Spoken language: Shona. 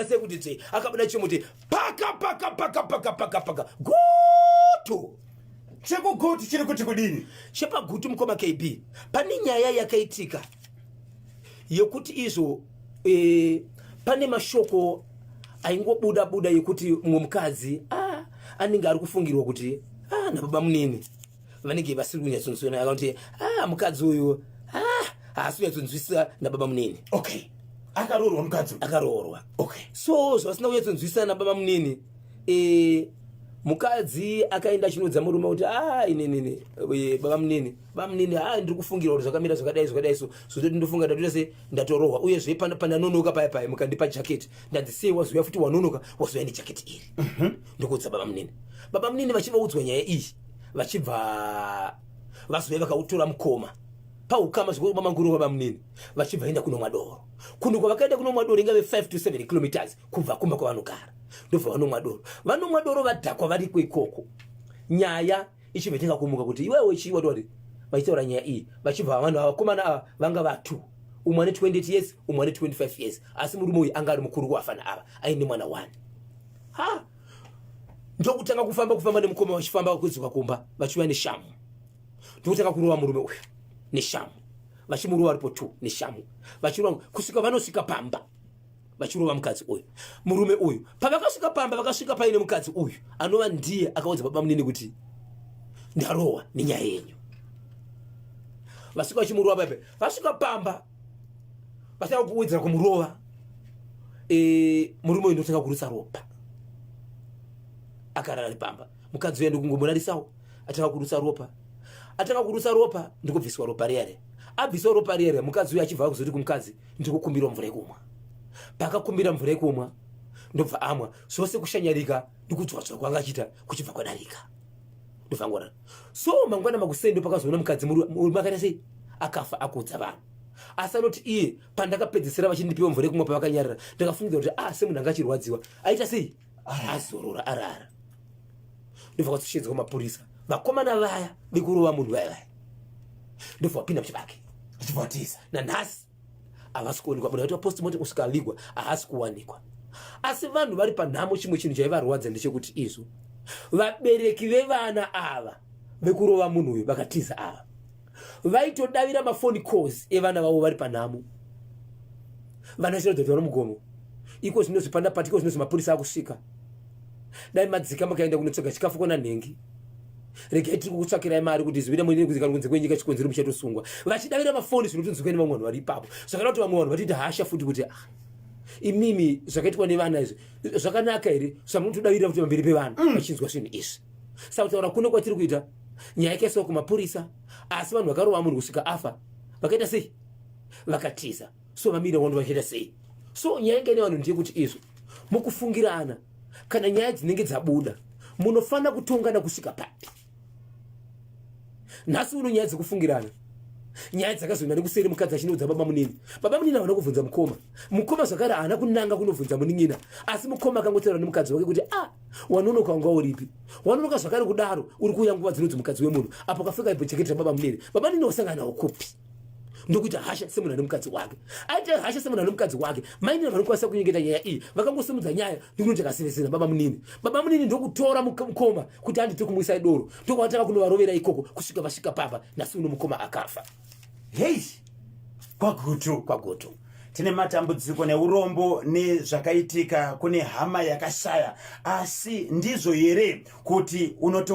Akabuda sei kuti tsve, akabuda chimuti paka paka paka paka paka paka gutu. Chekugutu chiri kuti kudini? Chepagutu, mukoma KB, pane nyaya yakaitika yekuti izvo pane mashoko aingobuda buda yekuti mumwe mukadzi anenge ari kufungirwa kuti nababa munini vanenge vasiri kunyatsonzwisana. Akati mukadzi uyu haasi kunyatsonzwisisa nababa munini. Okay, akaroorwa mukadzi? Akaroorwa. Okay. So zvavasina kunyatsonzwisisa nababa munini, mukadzi akaenda achinodza murume kuti inini, baba munini, baba munini, ndiri kufungira kuti zvakamira zvakadai zvakadai, so zvototi ndofunga ndatoita se ndatorohwa. Uyezve pandanonoka paya paya mukandipa jaketi, ndanzi sei wazouya futi wanonoka, wazouya nejaketi iri? Ndokuudza baba munini. Baba munini vachivaudzwa nyaya iyi, vachibva vazouya vakautora mukoma paukama zvikuru mamanguru baba munini, vachibva enda kunomwa doro. Kunhu kwavakaenda kunomwa doro ingave 5 to 7 kilometers kubva kumba kwavanogara. Ndobva vanomwa doro, vanomwa doro, vadhakwa variko ikoko. Nyaya ichibva itanga kumuka kuti iwewe chii watoti vachitaura nyaya iyi. Vachibva vanhu vakomana ava vanga vatu, umwe ane 28 years, umwe ane 25 years, asi murume uyu anga ari mukuru kuafana ava, aine mwana 1. Ha, ndokutanga kufamba kufamba nemukoma, vachifamba kudzoka kumba vachiuya neshamu. Ndokutanga kurova murume uyu neshamu, vachimurova aripo t neshamu, vachirova kusvika vanosvika pamba, vachirova mukadzi uyu, murume uyu. Pavakasvika pamba, vakasvika paine mukadzi uyu anova ndiye akaudza baba munini kuti ndarohwa nenyaya yenyu. Vasvika vachimurova paipe, vasvika pamba vasvika kuwedzera kumurova. Murume uyu ndotanga kurutsa ropa, akarara ari pamba. Mukadzi uya ndokungomurarisawo, atanga kurutsa ropa. Atanga kurutsa ropa, ndikubviswa ropa riya riya. Abviswa ropa riya riya, mukadzi uyu achibva kuzoti kumukadzi, "Ndikukumbira mvura yekumwa." Paakakumbira mvura yekumwa, ndobva amwa zvose, kushanyarika ndikudzwadzwa kwanga achiita kuchibva kwadarika, ndobva ngorara. So mangwana makuseni ndopakazoona mukadzi murume akaita sei, akafa. Akuudza vanhu, asi anoti iye pandakapedzisira vachindipiwa mvura yekumwa, pavakanyarara, ndakafungidzira kuti semunhu anga achirwadziwa aita sei, azorora, arara. Ndobva kwazoshedzwa mapurisa. Vakomana vaya vekurova munhu vaya vaya ndobva vapinda muchibage. Achibvatiza. Nanhasi havasi kuonekwa. Munhu aitwa postmortem kusvika avigwa, haasi kuwanikwa. Asi vanhu vari panhamo. Chimwe chinhu chaivarwadza ndechekuti izvo vabereki vevana ava vekurova munhu uyu vakatiza ava vaitodavira maphone calls evana vavo vari panhamo. Vana vachiratidza kuti vari mugomo iko zvinozvi pandapati, iko zvinozvi mapurisa akusvika, dai madzika makaenda kunotsvaga chikafu kona nhengi, regai tiri kukutsvakirai mari kuti zivire muine kuzikana kunze kwenyika, chikonzero muchatosungwa. Vachidavira mafoni, zvinotonzwikwa nevamwe vanhu vari ipapo. Zvakada kuti vamwe vanhu vatoita hasha futi kuti imimi, zvakaitwa nevana izvi zvakanaka here, zvamunotodavira kuti pamberi pevanhu vachinzwa zvinhu izvi? Saka kutaura kuno kwatiri kuita, nyaya yakaiswa kumapurisa, asi vanhu vakarova munhu kusvika afa vakaita sei? Vakatiza. So vamira wando vachiita sei? So nyaya inga ine vanhu ndeyekuti izvo mukufungirana, kana nyaya dzinenge dzabuda, munofanira kutongana kusvika papi? Nhasi uno nyaya dzekufungirana, nyaya dzakazoenda nekuseri. Mukadzi achinoudza baba munini, baba munini havana kubvunza mukoma, mukoma zvakare haana kunanga kunobvunza munin'ina, asi mukoma akangotaura nemukadzi wake kuti wanonoka, wanga uripi? Wanonoka zvakare kudaro, uri kuuya nguva dzinodzi mukadzi wemunhu apo kafeka ibhojaketi rababa munini. Baba munini wasangana nawo kupi? Ndokuita hasha semunhu ane mukadzi wake. Aita hasha semunhu ane mukadzi wake, mainini vanokwanisa kunyengeta nyaya iyi. Vakangosimudza nyaya ndikunoti akasirisina baba munini. Baba munini ndokutora mukoma kuti anditi kumwisa doro, ndokuvatanga kunovarovera ikoko kusvika vasvika papa. Nhasi uno mukoma akafa. Hei, kwaGutu. KwaGutu. Tine matambudziko neurombo nezvakaitika kune hama yakashaya, asi ndizvo here kuti unotonga?